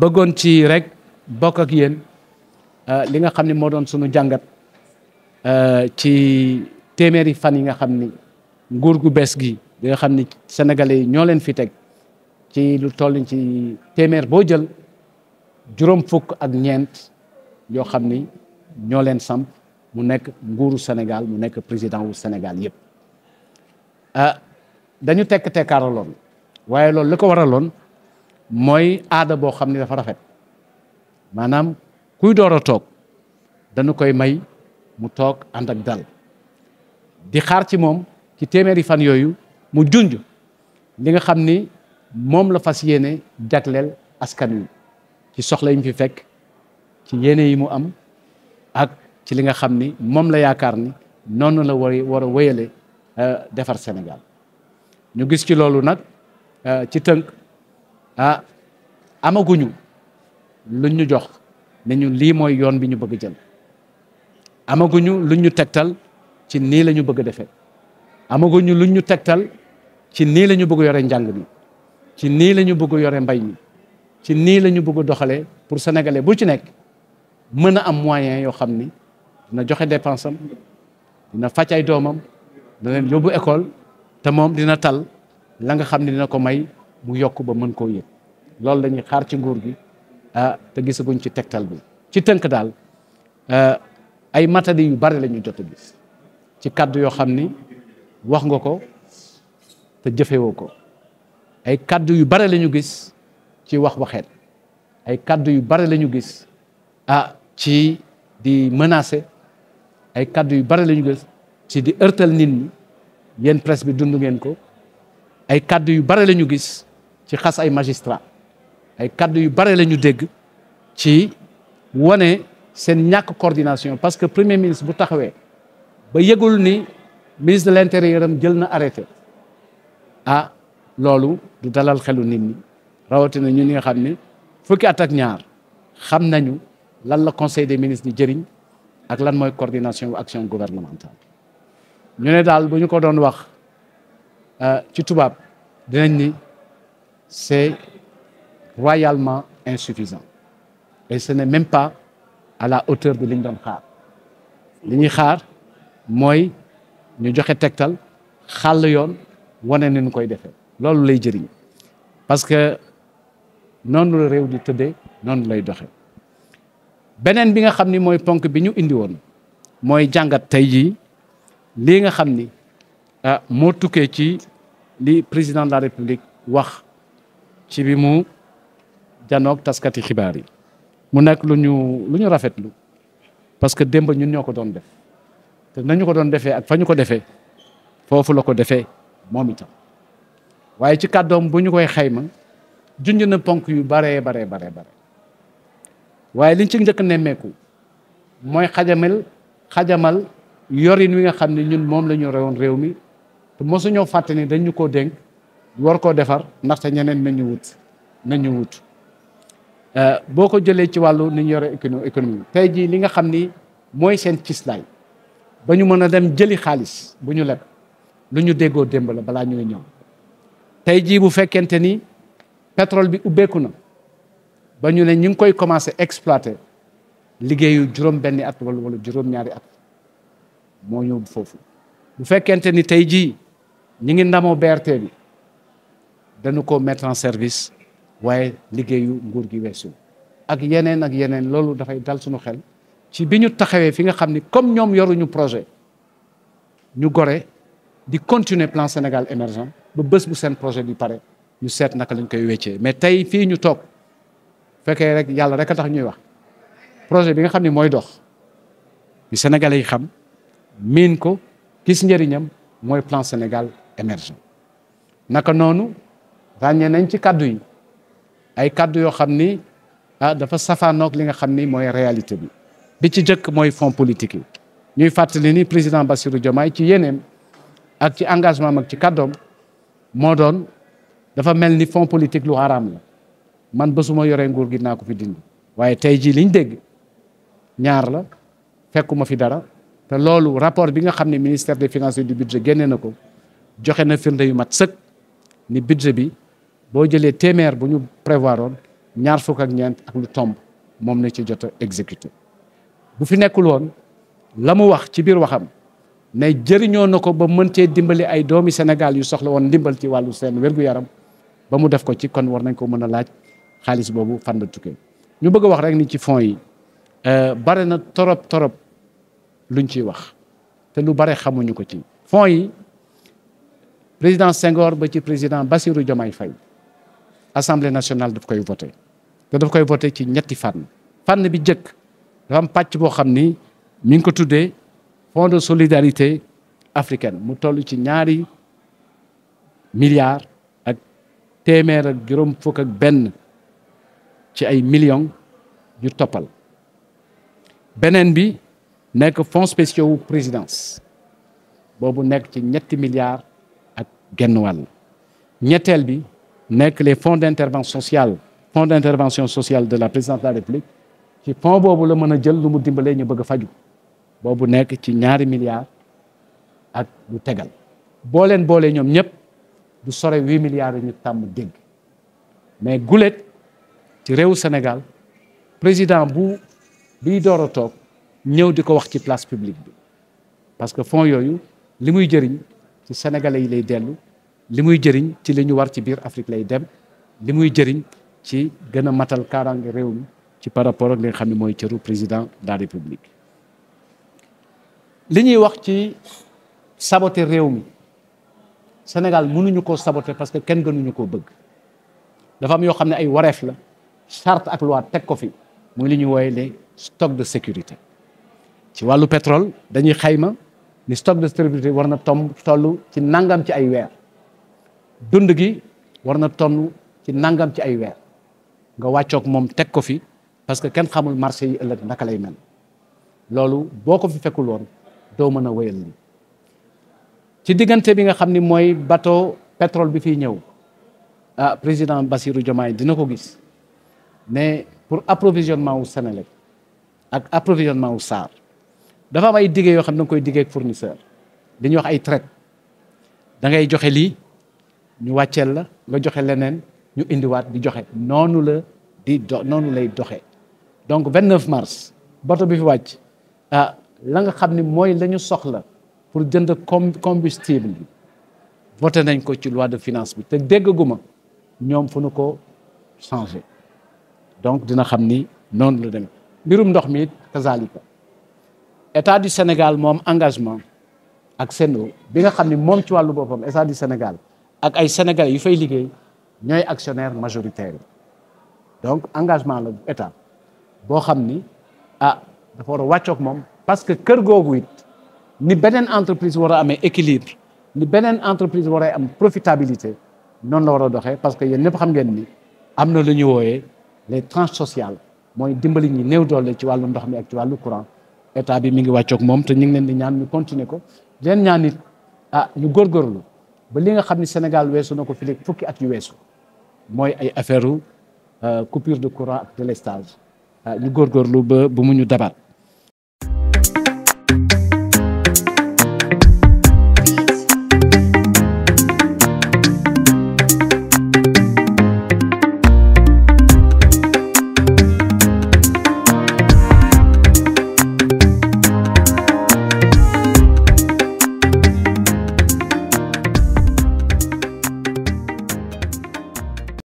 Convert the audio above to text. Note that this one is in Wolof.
bëggoon ci rek bokk ak yéen li nga xam ne moo doon sunu jàngat ci téeméeri fan yi nga xam ni nguur gu bees gi bi nga xam ni sénégalais yi ñoo leen fi teg ci lu toll ci téeméer boo jël juróom fukk ak ñeent yoo xam ni ñoo leen samp mu nekk nguuru Sénégal mu nekk président wu Sénégal yëpp dañu tekkaaraloon waaye loolu li ko waraloon mooy aada boo xam ni dafa rafet maanaam kuy door a toog dañu koy may mu toog ànd ak dal di xaar ci moom ci téeméeri fan yooyu mu junj li nga xam ni moom la fas yéene jagleel askan wi ci soxla yi mu fi fekk ci yéene yi mu am ak ci li nga xam ni moom la yaakaar ni noonu la war a wéyale defar Sénégal ñu gis ci loolu nag ci tënk amaguñu luñ ñu jox ne ñu lii mooy yoon bi ñu bëgg jël amaguñu luñ ñu tegtal ci nii la ñu bëgg defee amaguñu luñ ñu tegtal ci nii la ñu bëgg yore njàng mi ci nii la ñu bëgg yore mbay mi ci nii la ñu bëgg doxalee pour sénégalais bu ci nekk mën a am moyen yoo xam ni dina joxe dépense am dina faj ay doomam dina leen yóbbu école te moom dina tal la nga xam ne dina ko may mu yokk ba mën koo yëg loolu lañuy xaar ci nguur gi te gisaguñ ci tegtal bi ci tënk daal ay matadi yu bari la ñu jot a gis ci kaddu yoo xam ni wax nga ko te jëfewoo ko ay kaddu yu bari la ñu gis ci waxeet ay kaddu yu bari la ñu gis ci di menacer ay kaddu yu bari la ñu gis ci di ërtal nit ñi yéen presse bi dund ngeen ko ay kaddu yu bari la ñu gis ci xas ay magistrat ay kaddu yu bari la ñu dégg ci wane seen ñàkk coordination parce que premier ministre bu taxawee ba yëgul ni ministre de l'intérieur am jël na arrêté loolu du dalal xelu nit ñi rawatina ñun ñi nga xam ni fukki at ak ñaar xam nañu lan la conseil des ministres di jëriñ ak lan mooy coordination ou action gouvernementale ñu ne daal bu ñu ko doon wax ci tubaab dinañ ni c'est royalement insuffisant et ce n'est même pas à la hauteur de li ñu doon xaar li ñuy xaar mooy ñu joxe tegtal xàll yoon wane ni ñu koy defee loolu lay jëriñ parce que noonu la réew di tëddee noonu lay doxe beneen bi nga xam ni mooy ponk bi ñu indi woon mooy jàngat tey jii lii nga xam ni moo tukkee ci li président de la république wax ci bi mu janoog taskati xibaar yi mu nekk lu ñu rafetlu parce que démb ñun ñoo ko doon def te nañu ko doon defee ak fa ñu ko defee foofu la ko defee moom itam waaye ci kàddoom bu ñu koy xayma junj na ponk yu bare waaye liñ ci njëkk nemmeeku mooy xajamal yorin wi nga xam ne ñun moom la ñu rewoon réew mi te mosuñoo fàtte ni dañu koo dénk war koo defar ndaxte ñeneen nañu wut boo ko jëlee ci wàllu ni ñu yore économie tey jii li nga xam ni mooy seen cislaay ba ñu mën a dem jëli xaalis bu ñu leb lu ñu déggoo démb la balaa ñuy ñëw tey jii bu fekkente ni pétrole bi ubbeeku na ba ñu ne ñu ngi koy commencé exploiter liggéeyu juróom-benni at wala juróom-ñaari at moo ñëw foofu bu fekkente ni tey jii ñi ngi ndamoo BRT bi dañu ko mettre en service waaye liggéeyu nguur gi weesu ak yeneen loolu dafay dal suñu xel ci bi ñu taxawee fi nga xam ni comme ñoom yoruñu projet ñu gore di continuer plan Sénégal émergent ba bés bu seen projet bi pare ñu seet naka lañ koy weccee mais tey fii ñu toog fekkee rek yàlla rek a tax ñuy wax projet bi nga xam ni mooy dox bi Sénégalais yi xam miin ko gis njëriñam mooy plan Sénégal émergent naka noonu ràññee nañ ci kaddu yi ay kaddu yoo xam ni dafa safaanoog li nga xam ni mooy réalité bi ci jëkk mooy fonds politique yi ñuy fàttali ni président Bassirou Diomaye ci yéeneem ak ci engagement ak ci kàddoom moo doon dafa mel ni fonds politique lu araam la man bésuma yoree nguur gi naa ko fi dindi waaye tey jii liñ dégg ñaar la fekkuma fi dara te loolu rapport bi nga xam ne ministère des finances et du budget génne na ko joxe na firnde yu mat sëkk ni budget bi boo jëlee téeméer bu ñu prévoir oon ñaar fukk ak ñeent ak lu tomb moom la ci jot a exécuté bu fi nekkul woon la mu wax ci biir waxam ne jëriñoo na ko ba mën cee dimbali ay doomi Sénégal yu soxla woon ndimbal ci wàllu seen wér-gu-yaram ba mu def ko ci kon war nañ ko mën a laaj xaalis boobu fan la tukkee ñu bëgg a wax rek ni ci fonds yi bare na torop luñ ciy wax te lu bare xamuñu ko ci fonds yi président Senghor ba ci président Bassirou Diomaye Faye assemblée nationale daf koy voté te daf koy voté ci ñetti fànn bi jëkk dafa am pàcc boo xam ni mi ngi ko tuddee fonds de solidarité africaine mu toll ci ñaari milliards ak téeméer ak juróom fukk ak benn ci ay millions yu toppal beneen bi nekk fonds spéciaux wu présidence boobu nekk ci ñetti milliards ak genn wàll ñetteel bi nekk les fonds d'intervention sociale de la présidence de la République ci fonds boobu la mën a jël lu mu dimbalee ñu bëgg a faju boobu nekk ci ñaari milliards ak lu tegal boolee ñoom ñëpp du sore 8 milliards yu ñu tàmm dégg mais gulet ci réewu Sénégal président biy door a toog ñëw di ko wax ci place publique bi parce que fonds yooyu li muy jëriñ ci sénégalais yi lay dellu li muy jëriñ ci li ñu war ci biir Afrique lay dem li muy jëriñ ci gën a matal kaaraange réew mi ci par rapport ak li nga xam ne mooy cëru président de la République li ñuy wax ci saboter réew mi Sénégal mënuñu koo saboter parce que kenn gënuñu koo bëgg dafa am yoo xam ne ay wareef la charte ak loi teg ko fi muy li ñuy wooye les stocks de sécurité ci wàllu pétrole dañuy xayma ni stock de sécurité war na toll ci nangam ci ay weer dund gi war na toll ci nangam ci ay weer nga wàccoog moom teg ko fi parce que kenn xamul marché yi ëllëg naka lay mel loolu boo ko fi fekkul woon doo mën a wéyal li ci diggante bi nga xam ni mooy bateau pétrole bi fiy ñëw président Bassirou Diomaye dina ko gis ne pour approvisionnement wu Sénélec ak approvisionnement wu SAR dafa am ay diggé yoo xam ne da nga koy diggee ak fournisseur li ñuy wax ay traite da ngay joxe lii ñu wàcceel la nga joxe leneen ñu indiwaat di joxe noonu lay doxee donc 29 mars bateau bi fi wàcc la nga xam ni mooy la ñu soxla pour jënd combustible bi voté nañ ko ci loi de finance bi te déggaguma ñoom fu nu ko changé donc dina xam ni noonu la demee mbirum ndox mi it kazalika état du Sénégal moom engagement ak Sen'Eau bi nga xam ni moom ci wàllu boppam état du Sénégal ak ay sénégalais yu fay liggéey ñooy actionnaire majoritaire donc engagement la état boo xam ni dafa war a wàccoog moom parce que kër googu it ni beneen entreprise war a amee équilibre ni beneen entreprise war a am profitabilité noonu la war a doxee parce que yéen ñëpp xam ngeen ni am na lu ñu wooyee les tranches sociales mooy dimbali ñi néew doole ci wàllu ndox mi ak ci wàllu courant état bi mi ngi wàccoog moom te ñu ngi leen di ñaan ñu continuer ko leen ñaan it ñu góorgóorlu ba li nga xam ni Sénégal weesu na ko fi léegi fukki at yu weesu mooy ay affaire coupure de courant ak délestage ñu góorgóorlu ba mu ñu dabaat